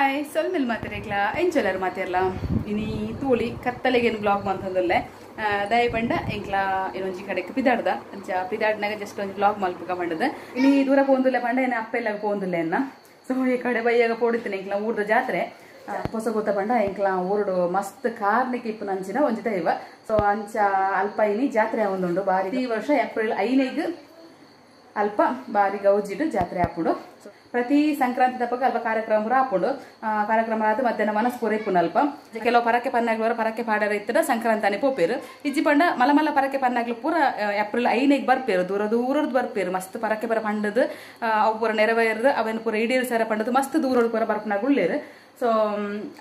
hi ಸೊಲ್ಮೆಲ್ ಮಾತಿರೇಕ್ಲಾ ಎಂಚೊಲ್ಲರ್ ಮಾತಿರ್ಲ ಇನಿ ತೂಳಿ ಕತ್ತಲೆಗೇನು blog ಮಂತಂದುಲ್ಲೆ ದಯ ಪಂಡ ಎಂಕ್ಲಾ ಇನ್ನೊಂಜಿ ಕಡೆಕ್ ಪಿದಾಡ್ದ ಅಂಚ ಪಿದಾಡ್ನಾಗ ಜಸ್ಟ್ ಒಂಜಿ ಬ್ಲಾಗ್ ಮಲ್ಪುಗ ಪಂಡದ ಇನಿ ದೂರ ಪೋಂದುಲ್ಲೆ ಪಂಡ ಏನ ಅಪ್ಪೆಲ್ಲಾಗ ಪೋಂದುಲ್ಲೆ ಎನ್ನ ಸೊ ಈ ಕಡೆ ಬಯ್ಯಾಗ ಪೋಡಿತ್ತೇನೆ ಎಂಕ್ಲಾ ಊರ್ದ ಜಾತ್ರೆ ಪೊಸ ಗೊತ್ತ ಪಂಡ ಎಂಕ್ಲಾ ಊರುಡು ಮಸ್ತ್ ಕಾರ್ನಿಕ ಇಪ್ಪು ನಂಚಿನ ಒಂಜಿ ದೈವ ಸೊ ಅಂಚ ಅಲ್ಪ ಇನಿ ಜಾತ್ರೆ ಒಂದುಂಡು ಬಾರಿ ಈ ವರ್ಷ ಏಪ್ರಿಲ್ 5 ಅಲ್ಪ ಬಾರಿ ಗೌಜಿಡು ಜಾತ್ರೆ ಆಪುಂಡು ಪ್ರತಿ ಸಂಕ್ರಾಂತಿ ತಪ್ಪಕ ಅಲ್ಪ ಕಾರ್ಯಕ್ರಮ ಪೂರ ಆಪುಂಡು ಕಾರ್ಯಕ್ರಮ ಆದ ಮಧ್ಯಾಹ್ನ ಮನಸ್ಸು ಪೂರ ಇಪ್ಪುಂಡು ಅಲ್ಪ ಕೆಲವು ಪರಕ್ಕೆ ಪನ್ನಾಗ್ಲವರ ಪರಕ್ಕೆ ಪಾಡರ ಇತ್ತಡ ಸಂಕ್ರಾಂತಾನೆ ಪೋಪೇರು ಇಜ್ಜಿ ಪಂಡ ಮಲ ಮಲ ಪರಕ್ಕೆ ಪನ್ನಾಗ್ಲು ಪೂರ ಏಪ್ರಿಲ್ 5 ಬರ್ಪೇರು ದೂರ ದೂರದ್ದು ಬರ್ಪೇರು ಮಸ್ತ್ ಪರಕ್ಕೆ ಪರ ಪಂಡದು ಅವು ಪೂರ ನೆರವೇರ್ದು ಅವೇನು ಪೂರ ಈಡೇರು ಸರ ಪಂಡದು ಮಸ್ತ್ ದೂರದ ಪೂರ ಬರ್ಪನಾಗ ಉಳ್ಳೇರು ಸೊ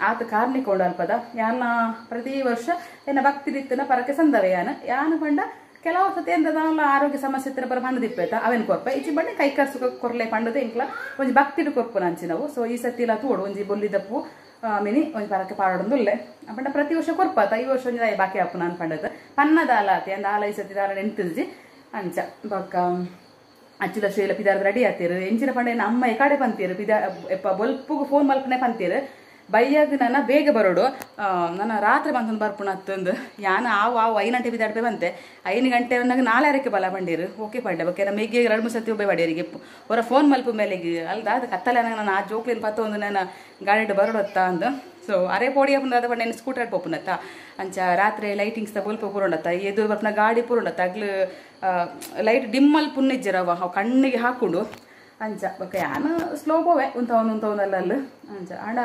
ಆತ ಕಾರ್ನಿಕ ಅಲ್ಪದ ಯಾನ ಪ್ರತಿ ವರ್ಷ ಎನ್ನ ಭಕ್ತಿ ಪರಕ್ಕೆ ಸಂದವೆ ಯಾನ ಯಾನ ಪಂಡ ಕೆಲವು ಸತಿ ಎಂತದಾಲ ಆರೋಗ್ಯ ಸಮಸ್ಯೆ ಇತ್ತಿನ ಬರ ಪಂಡದಿಪ್ಪೇತ ಅವೇನು ಕೊರ್ಪ ಇಚ್ಚಿ ಬಣ್ಣ ಕೈ ಕರ್ಸು ಕೊರ್ಲೆ ಪಂಡದ ಎಂಕ್ಲ ಒಂಜಿ ಭಕ್ತಿಡು ಕೊರ್ಪು ನಂಚಿನವು ಸೊ ಈ ಸತಿ ಇಲ್ಲ ತೋಡು ಒಂಜಿ ಬೊಲ್ಲಿದಪ್ಪು ಮಿನಿ ಒಂಜಿ ಪರಕ್ಕೆ ಪಾಡೊಂದುಲ್ಲೆ ಪಂಡ ಪ್ರತಿ ವರ್ಷ ಕೊರ್ಪಾತ ಈ ವರ್ಷ ಒಂಜಿ ಬಾಕಿ ಆಪು ನಾನು ಪಂಡದ ಪನ್ನದ ಆಲ ಆತಿ ಅಂದ ಆಲ ಈ ಸತಿ ದಾಲ ನೆಂತಿಜಿ ಅಂಚ ಬೊಕ್ಕ ಅಚ್ಚುಲ ಶ್ರೀಲ ಪಿದಾರ್ದ ರೆಡಿ ಆತೀರು ಎಂಚಿನ ಪಂಡ ಅಮ್ಮ ಎಕಾಡೆ ಪಂತೀರು ಪಿದಾ ಎಪ್ಪ ಬೊಲ್ಪುಗು ಫೋನ್ ಮಲ್ಪನೆ ಪಂತೀರು ಬೈಯಾಗ ನನ್ನ ಬೇಗ ಬರೋಡು ನನ್ನ ರಾತ್ರಿ ಬಂತಂದು ಬರ್ಪುಣ ಹತ್ತಂದು ಯಾನ ಆವು ಆವು 5 ಗಂಟೆ ಬಿದ್ದಾಡ್ಪೆ ಬಂತೆ 5 ಗಂಟೆ ಬಂದಾಗ 4:30 ಬಲ ಬಂಡೀರು ಓಕೆ ಪಂಡೆ ಬೊಕ್ಕೆ ನಮ್ಮ ಮೇಗೆ 2-3 ಸತಿ ಒಬ್ಬ ಬಡಿಯರಿಗೆ ಹೊರ ಫೋನ್ ಮಲ್ಪು ಮೇಲೆಗೆ ಅಲ್ದ ಅದು ಕತ್ತಲೆ ನಾನು ಆ ಜೋಕ್ಲಿನ ಪತ್ತೊಂದು ನಾನು ಗಾಡಿ ಬರೋಡತ್ತ ಅಂದು ಸೊ ಅರೆ ಪೋಡಿ ಅದ ಪಂಡ ಸ್ಕೂಟರ್ ಪೋಪುನತ್ತ ಅಂಚ ರಾತ್ರಿ ಲೈಟಿಂಗ್ಸ್ ತ ಬೊಲ್ಪ ಪೂರುಂಡತ್ತ ಎದುರು ಬರ್ಪುನ ಗಾಡಿ ಪೂರುಂಡತ್ತ ಅಗ್ಲು ಲೈಟ್ ಡಿಮ್ಮಲ್ ಪುನ್ನಿಜ್ಜರವ ಅವು ಕಣ್ಣಿಗೆ ಹಾಕೊಂಡು ಅಂಚ ಬೊಕ್ಕ ಯಾನ ಸ್ಲೋ ಪೋವೆ ಉಂತವನು ಉಂತವನಲ್ಲ ಅಂಚ ಅಂಡ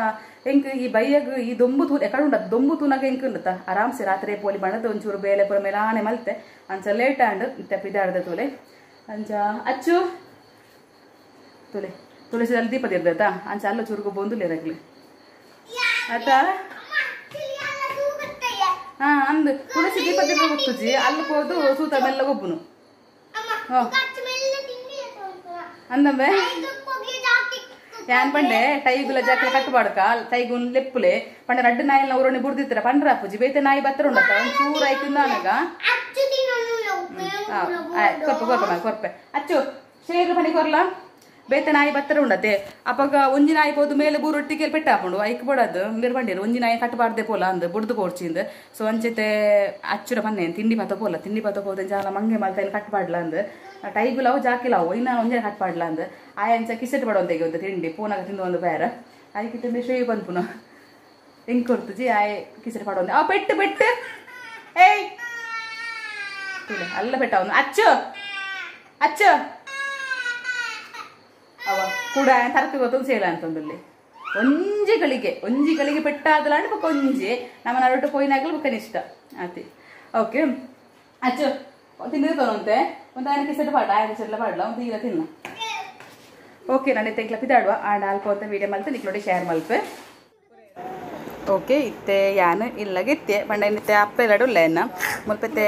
ಎಂಕ್ ಈ ಬೈಯಗ್ ಈ ದೊಂಬು ತೂ ಎಕಡೆ ಉಂಡತ್ತ ದೊಂಬು ತೂನಾಗ ಎಂಕ್ ಉಂಡತ್ತ ಆರಾಮ್ಸೆ ರಾತ್ರಿ ಪೋಲಿ ಬಣ್ಣದ ಒಂಚೂರು ಬೇಲೆ ಪೂರ ಮೇಲೆ ಆನೆ ಮಲ್ತೆ ಅಂಚ ಲೇಟ್ ಆಂಡ್ ಇತ್ತೆ ಪಿದಾಡ್ದ ತೋಲೆ ಅಂಚ ಅಚ್ಚು ತುಲೆ ತುಳಸಿದಲ್ಲಿ ದೀಪ ತಿರ್ದತ್ತ ಅಂಚ ಅಲ್ಲ ಚೂರುಗು ಬಂದುಲೇರಗ್ಲಿ ಆತ ಹಾ ಅಂದ್ ತುಳಸಿ ದೀಪ ತಿರ್ದ ಗೊತ್ತುಜಿ ಅಲ್ಲಿ ಹೋದು ಸೂತ ಮೆಲ್ಲ ಗೊಬ್ಬುನು ಅಂದಂಬೆ ಯಾನ್ ಪಂಡೆ ಟೈಗುಲ ಜಾಕ್ಲೆ ಕಟ್ಟುಬಾಡ್ಕ ಟೈಗುನ್ ಲೆಪ್ಪುಲೆ ಪಂಡ ರಡ್ಡು ನಾಯಿನ ಊರೊಣಿ ಬುಡ್ದಿತ್ತರ ಪಂಡ್ರ ಅಪ್ಪುಜಿ ಬೇತೆ ನಾಯಿ ಬತ್ತರ ಉಂಡತ್ತ ಒಂದ್ ಚೂರು ಆಯ್ತಿಂದಾನಗ ಕೊರ್ಪೆ ಕೊರ್ಪೆ ಕೊರ್ಪೆ ಅಚ್ಚು ಶೇರು ಪಣಿ ಕೊರ್ಲ ಬೇತೆ ನಾಯಿ ಬತ್ತರ ಉಂಡತ್ತೆ ಅಪಗ ಒಂಜಿ ನಾಯಿ ಪೋದು ಮೇಲೆ ಬೂರೊಟ್ಟಿಗೆ ಪೆಟ್ಟ ಹಾಕೊಂಡು ಐಕ್ ಬೋಡದು ಬೇರೆ ಬಂಡಿರು ಒಂಜಿ ನಾಯಿ ಕಟ್ಟಬಾರ್ದೆ ಪೋಲ ಅಂದ್ ಬುಡ್ದು ಪೋಡ್ಚಿಂದ್ ಸೊ ಅಂಚೆತೆ ಅಚ್ಚುರ ಪನ್ನೆ ತಿಂಡಿ ಪತ ಪೋಲ ತಿಂಡಿ ಪತ ಪೋದ ಜಾಲ ಮಂಗೆ ಮಲ್ತ ಕಟ್ಟಬಾಡ್ಲ ಅಂದ್ ಟೈಗುಲವು ಜಾಕಿಲಾವು ಇನ್ನ ಒಂಜೆ ಕಟ್ಪಾಡ್ಲ ಅಂದ್ ಆಯ ಅಂಚ ಕಿಸೆಟ್ ಪಡೋಂತೆಗೆ ಒಂದು ತಿಂಡಿ ಪೂನಾಗ ತಿಂದು ಒಂದು ಬೇರೆ ಆಯ್ಕಿತ್ತ ಶ್ರೀ ಬಂದ್ ಪುನಃ ಹೆಂಗ್ ಕೊಡ್ತುಜಿ ಆಯ್ ಕಿಸೆಟ್ ಪಡೋಂದೆ ಆ ಪೆಟ್ಟು ಪೆಟ್ಟು ಏಯ್ ಅಲ್ಲ ಪೆಟ್ಟ ಅವನು ಅಚ್ಚು ಅಚ್ಚು ಅವ ಕೂಡ ತರಕು ಗೊತ್ತೊಂದು ಸೇಲ ಅಂತಂದಲ್ಲಿ ಒಂಜಿ ಗಳಿಗೆ ಒಂಜಿ ಗಳಿಗೆ ಪೆಟ್ಟಾದಲಾಂಡ್ ಬೊಕ್ಕ ಒಂಜಿ ನಮ್ಮ ನಡುಟು ಪೋಯಿನಾಗಲು ಬೊಕ್ಕ ಇಷ್ಟ ಆತಿ ಓಕೆ ಅಚ್ಚು ತಿಂದಿರ್ತವಂತೆ ಒಂದು ಆಯನ ಕಿಸೆಟ್ ಪಾಡ ಆಯನ ಕಿಸೆಟ್ಲ ಪಾಡಲ ಒಂದು ಈಗ ತಿನ್ನ ಓಕೆ ನಾನು ತೆಂಕ್ಲ ಪಿದಾಡುವ ಆಂಡ ಅಲ್ಪ ಅಂತ ವೀಡಿಯೋ ಮಲ್ತೆ ನಿಕ್ಲೋಡಿ ಶೇರ್ ಮಲ್ಪೆ ಓಕೆ ಇತ್ತೆ ಯಾನು ಇಲ್ಲಗಿತ್ತೆ ಪಂಡ ಇನ್ನಿತ್ತೆ ಅಪ್ಪೆಲ್ಲಡು ಇಲ್ಲ ಎನ್ನ ಮುಲ್ಪತ್ತೆ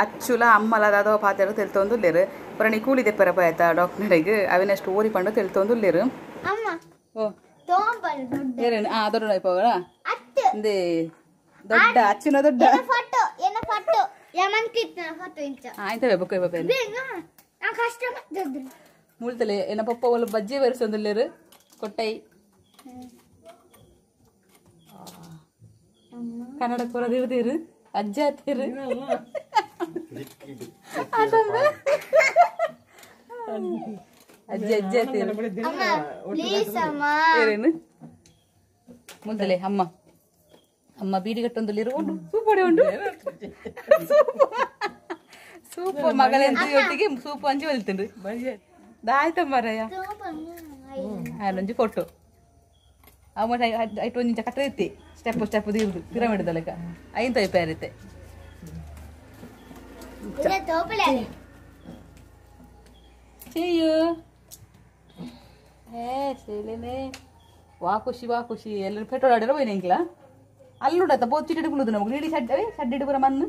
ಅಚ್ಚುಲ ಅಮ್ಮಲ ದಾದೋ ಪಾತೆರು ತೆಲ್ತೊಂದುಲ್ಲೇರು ಪುರಣಿ ಕೂಲಿ ದೆಪ್ಪರ ಪೋಯತ ಡಾಕ್ಟರ್ಗೆ ಅವಿನ ಸ್ಟೋರಿ ಪಂಡು ತೆಲ್ತೊಂದುಲ್ಲೇರು ಓ ಏರೇನು ಆ ದೊಡ್ಡ ಪೋಗಡ ಇಂದೇ ದೊಡ್ಡ ಅಚ್ಚಿನ ದೊಡ್ಡ ಆಯ್ತವೆ ಬೊಕ್ಕ ಮುಳ್ತಲೆ ಎನ್ನ ಪಪ್ಪ ಒಲ್ಲ ಬಜ್ಜಿ ಬೆರೆಸೊಂದುಲ್ಲೇರು ಕೊಟ್ಟೈ ಕನ್ನಡ ಕೊರದಿರ್ದಿರು ಅಜ್ಜ ಆತಿರು ಅಜ್ಜಿ ಅಜ್ಜಿ ಆತಿರು ಏನೇನು ಮುಳ್ತಲೆ ಅಮ್ಮ ಅಮ್ಮ ಬೀಡಿ ಕಟ್ಟೊಂದುಲ್ಲೇರು ಉಂಡು ಸೂಪ್ ಹೊಡೆ ಉಂಡು ಸೂಪ್ ಸೂಪ್ ಮಗಳೆಂತ ಒಟ್ಟಿಗೆ ಸೂಪ್ ಅಂಚಿ ಹೊಲ್ತೇನ್ರಿ ದಾಯ್ತ ಮಾರಾಯ ಒಂಜಿ ಫೋಟೋ ಅವ ಐಟ್ ಒಂಜಿ ಕಟ್ಟ ಇತ್ತಿ ಸ್ಟೆಪ್ ಸ್ಟೆಪ್ ದಿರ್ದು ಪಿರಮಿಡ್ ಲೆಕ್ಕ ಐಂತ ಪ್ಯಾರಿತ್ತೆ ಹೇ ಸೇಲೇನೆ ವಾ ಖುಷಿ ವಾ ಖುಷಿ ಎಲ್ಲರೂ ಪೆಟ್ರೋಲ್ ಆಡಿರೋ ಹೋಯ್ನ ಇಂಕ್ಲ ಅಲ್ಲುಡತ್ತ ಬೋಚಿಟ್ಟು ಕುಲ್ಲುದು ನಮಗೆ ಇಡೀ ಸಡ್ಡ ಸಡ್ಡಿಡು ಪೂರ ಮಣ್ಣು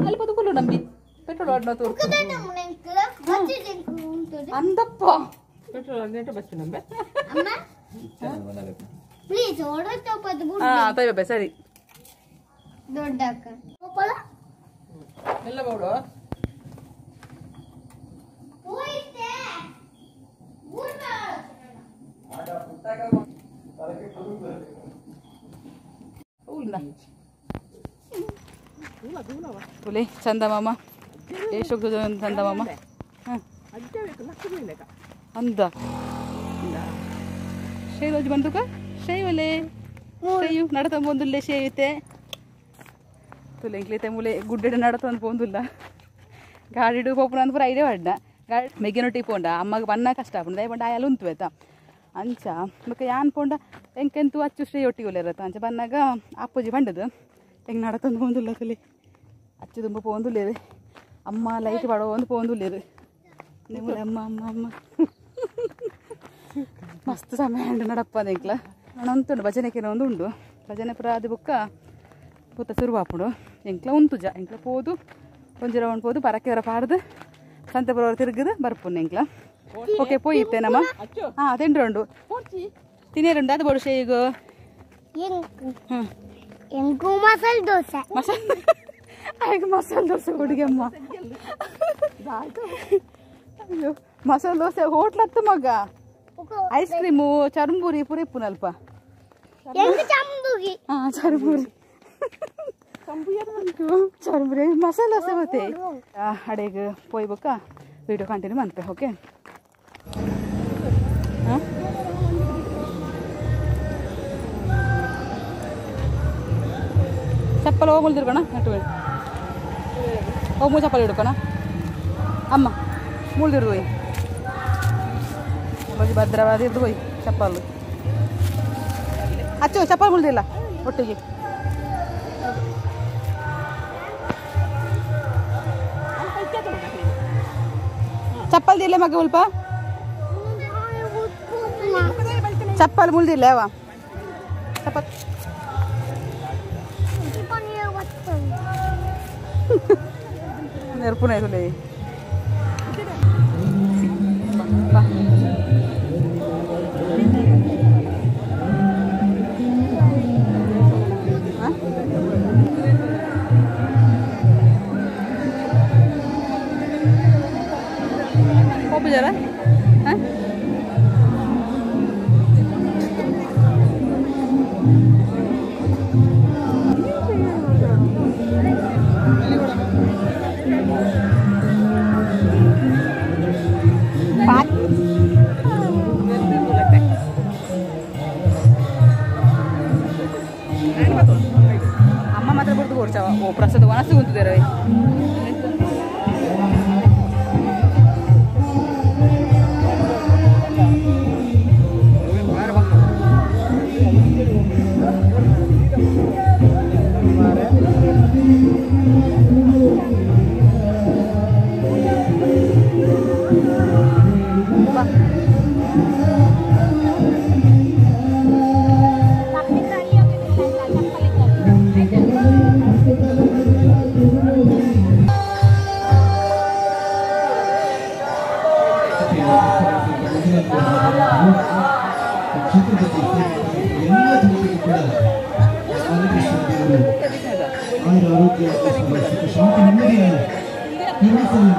ಅಲ್ಲಿ ಪದು ಕುಲ್ಲು ನಂಬಿ ಪೆಟ್ರೋಲ್ ಆಡ್ನ ತೋರು ಅಂದಪ್ಪ ಸರಿ ತುಲೆ ಚಂದಮಾಮ ಎಷ್ಟು ಚಂದಮಾಮ ಅಂದ ಶೇವ್ ಬಂದುಕ ಶೇವಲೆ ಶೇಯು ನಡತಂಬೊಂದುಲ್ಲೆ ಶೇಯುತ್ತೆ ತುಲೆ ಇಂಕ್ಲೇತೆ ಮೂಲೆ ಗುಡ್ಡೆಡೆ ನಡತಂದು ಪೋಂದುಲ್ಲ ಗಾಡಿಡು ಪೋಪುನ ಅಂದ್ ಪೂರ ಐಡಿಯಾ ಪಡ್ಡ ಗಾಡಿ ಮೆಗ್ಗೆನೊಟ್ಟಿ ಪೋಂಡ ಅಮ್ಮಗ ಬಣ್ಣ ಕಷ್ಟ ಆಪುಂಡು ದಯ ಪಂಡ ಆಯಲ್ ಉಂತು ಆಯ್ತಾ ಅಂಚ ಬೊಕ ಯಾನ್ ಪೋಂಡ ಎಂಕೆಂತು ಅಚ್ಚು ಶ್ರೀ ಒಟ್ಟಿಗೆ ಒಲ್ಲೆರತ್ತ ಅಂಚ ಬನ್ನಾಗ ಅಪ್ಪುಜಿ ಪಂಡದು ಹೆಂಗೆ ನಡತಂದು ಪೋಂದುಲ್ಲ ತುಲೆ ಅಚ್ಚು ತುಂಬ ಪೋಂದುಲ್ಲೇರು ಅಮ್ಮ ಲೈಟ್ ಪಡೋ ಒಂದು ಪೋಂದುಲ್ಲೇರು ನಿಮ್ಮಲೆ ಅಮ್ಮ ಅಮ್ಮ ಅಮ್ಮ ಮಸ್ತ್ ಸಮಯ ಉಂಡು ನಡಪ್ಪ ಎಂಕ್ಲ ಉಂಟು ಭಜನೆ ಕೆಲವೊಂದು ಉಂಡು ಭಜನೆ ಪೂರ ಅದು ಬೊಕ್ಕ ಪೂತ ಶುರುವಾಪುಂಡು ಎಂಕ್ಲ ಉಂತುಜ ಎಂಕ್ಲ ಪೋದು ಒಂಜಿ ರೌಂಡ್ ಪೋದು ಪರಕೆವರ ಪಾಡ್ದು ಸಂತೆಪುರವರ ತಿರುಗುದು ಬರ್ಪುಂಡು ಎಂಕ್ಲ ಓಕೆ ಪೋಯಿತ್ತೆ ನಮ್ಮ ಹಾಂ ತಿಂಡ್ರುಂಡು ತಿನ್ನೇರುಂಡು ಅದು ಬೋಡು ಶೇಗು ಮಸಾಲೆ ದೋಸೆ ಮಸಾಲೆ ಮಸಾಲೆ ದೋಸೆ ಹುಡುಗಿ ಅಮ್ಮ ಅಯ್ಯೋ ಮಸಾಲೆ ದೋಸೆ ಹೋಟ್ಲ್ ಹತ್ತು ಮಗ ಐಸ್ ಕ್ರೀಮು ಚರ್ಮುರಿ ಪೂರ ಇಪ್ಪುನಲ್ಪ ಹಾಂ ಚರ್ಮುರಿ ಚರ್ಮುರಿ ಮಸಾಲೆ ದೋಸೆ ಮತ್ತೆ ಅಡೆಗೆ ಪೋಯ್ಬೇಕ ವಿಡಿಯೋ ಕಂಟಿನ್ಯೂ ಮಾಡ್ತೆ ಓಕೆ ಹಾಂ ಚಪ್ಪಲ್ ಹೋಗ್ಬಲ್ದಿರ್ಕಣ ನಟ್ಟು ಓ ಮೂ ಚಪ್ಪಲ್ ಹಿಡ್ಕೊಣ ಅಮ್ಮ ಮುಳ್ದಿರ್ದು ಹೋಯ್ ಬಜಿ ಭದ್ರವಾದ ಇರ್ದು ಹೋಯ್ ಚಪ್ಪಲ್ ಅಚ್ಚು ಚಪ್ಪಲ್ ಮುಳ್ದಿಲ್ಲ ಒಟ್ಟಿಗೆ ಚಪ್ಪಲ್ ದಿಲ್ಲ ಮಗ ಉಲ್ಪ ಚಪ್ಪಲ್ ಮುಳ್ದಿಲ್ಲ ಯಾವ ಚಪ್ಪಲ್ ನೆರ್ಪುನ ತುಲೆ ಹೋಗ್ಬಿದ್ದಾರ ಹಾಂ ಅಮ್ಮ ಮಾತ್ರ ಬಡ್ದು ಕೊಡ್ಚಾವ ಓ ಪ್ರಸಾದ ವನಸ್ಸು ಕುಂತಿದ್ದಾರೆ ಆಯುರ ಆರೋಗ್ಯ ಸುಖ ಶಾಂತಿ ನೆಮ್ಮದಿಯನ್ನು ನಿರ್ಮಿಸಲು